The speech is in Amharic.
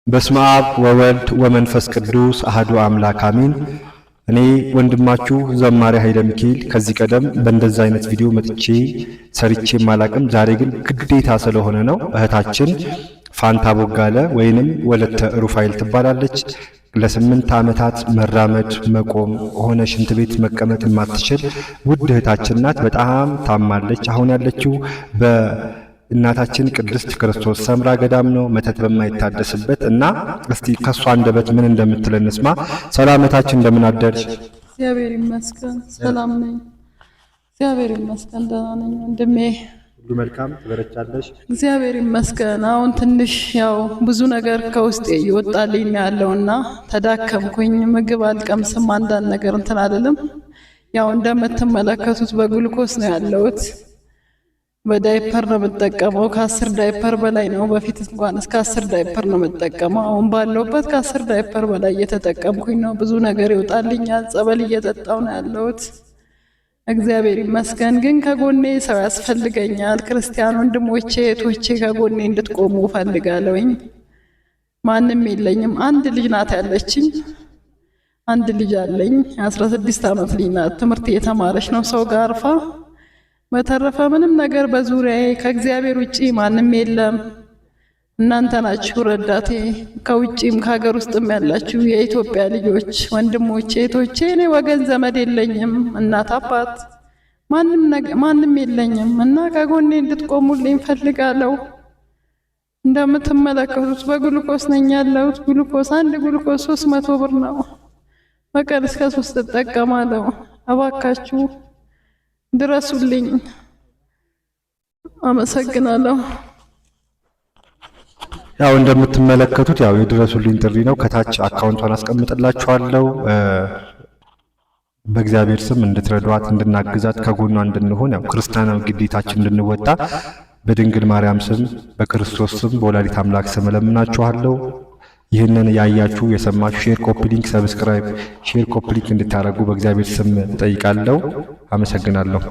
በስመ አብ ወወልድ ወመንፈስ ቅዱስ አህዱ አምላክ አሜን። እኔ ወንድማችሁ ዘማሪ ኃይለ ሚካኤል ከዚህ ቀደም በእንደዛ አይነት ቪዲዮ መጥቼ ሰርቼ አላቅም። ዛሬ ግን ግዴታ ስለሆነ ነው። እህታችን ፋንታ ቦጋለ ወይንም ወለተ ሩፋኤል ትባላለች። ለ8 ዓመታት መራመድ፣ መቆም ሆነ ሽንት ቤት መቀመጥ የማትችል ውድ እህታችን ናት። በጣም ታማለች። አሁን ያለችው በእናታችን ቅድስት ክርስቶስ ሰምራ ገዳም ነው፣ መተት በማይታደስበት። እና እስቲ ከእሷ አንደበት ምን እንደምትል እንስማ። ሰላም እህታችን፣ እንደምን አደርሽ? እግዚአብሔር ይመስገን፣ ሰላም ነኝ። እግዚአብሔር ይመስገን፣ ደህና ነኝ ወንድሜ። ሁሉ መልካም፣ ትበረቻለሽ? እግዚአብሔር ይመስገን። አሁን ትንሽ ያው ብዙ ነገር ከውስጤ እየወጣልኝ ነው ያለውና ተዳከምኩኝ። ምግብ አልቀምስም፣ አንዳንድ ነገር እንትን አልልም። ያው እንደምትመለከቱት በግሉኮስ ነው ያለሁት። በዳይፐር ነው የምጠቀመው። ከ10 ዳይፐር በላይ ነው። በፊት እንኳን እስከ 10 ዳይፐር ነው የምጠቀመው። አሁን ባለሁበት ከ10 ዳይፐር በላይ እየተጠቀምኩኝ ነው። ብዙ ነገር ይወጣልኛል። ጸበል እየጠጣው ነው ያለሁት። እግዚአብሔር ይመስገን። ግን ከጎኔ ሰው ያስፈልገኛል። ክርስቲያን ወንድሞቼ፣ እህቶቼ ከጎኔ እንድትቆሙ እፈልጋለሁኝ። ማንም የለኝም። አንድ ልጅ ናት ያለችኝ። አንድ ልጅ አለኝ። የ16 ዓመት ልጅ ናት። ትምህርት እየተማረች ነው ሰው ጋር አርፋ። በተረፈ ምንም ነገር በዙሪያዬ ከእግዚአብሔር ውጪ ማንም የለም። እናንተ ናችሁ ረዳቴ። ከውጪም ከሀገር ውስጥም ያላችሁ የኢትዮጵያ ልጆች ወንድሞቼ፣ እህቶቼ፣ እኔ ወገን ዘመድ የለኝም፣ እናት አባት ማንም የለኝም እና ከጎኔ እንድትቆሙልኝ ፈልጋለሁ። እንደምትመለከቱት በግሉኮስ ነኝ ያለሁት። ግሉኮስ፣ አንድ ግሉኮስ 300 ብር ነው። በቀን እስከ ሶስት እጠቀማለሁ። እባካችሁ ድረሱልኝ። አመሰግናለሁ። ያው እንደምትመለከቱት ያው የድረሱልኝ ጥሪ ነው። ከታች አካውንቷን አስቀምጥላችኋለሁ። በእግዚአብሔር ስም እንድትረዷት፣ እንድናግዛት፣ ከጎኗ እንድንሆን፣ ያው ክርስቲያናዊ ግዴታችን እንድንወጣ በድንግል ማርያም ስም፣ በክርስቶስ ስም፣ በወላዲት አምላክ ስም እለምናችኋለሁ። ይህንን ያያችሁ የሰማችሁ share፣ copy link፣ subscribe፣ share፣ copy link እንድታደርጉ በእግዚአብሔር ስም እጠይቃለሁ። አመሰግናለሁ።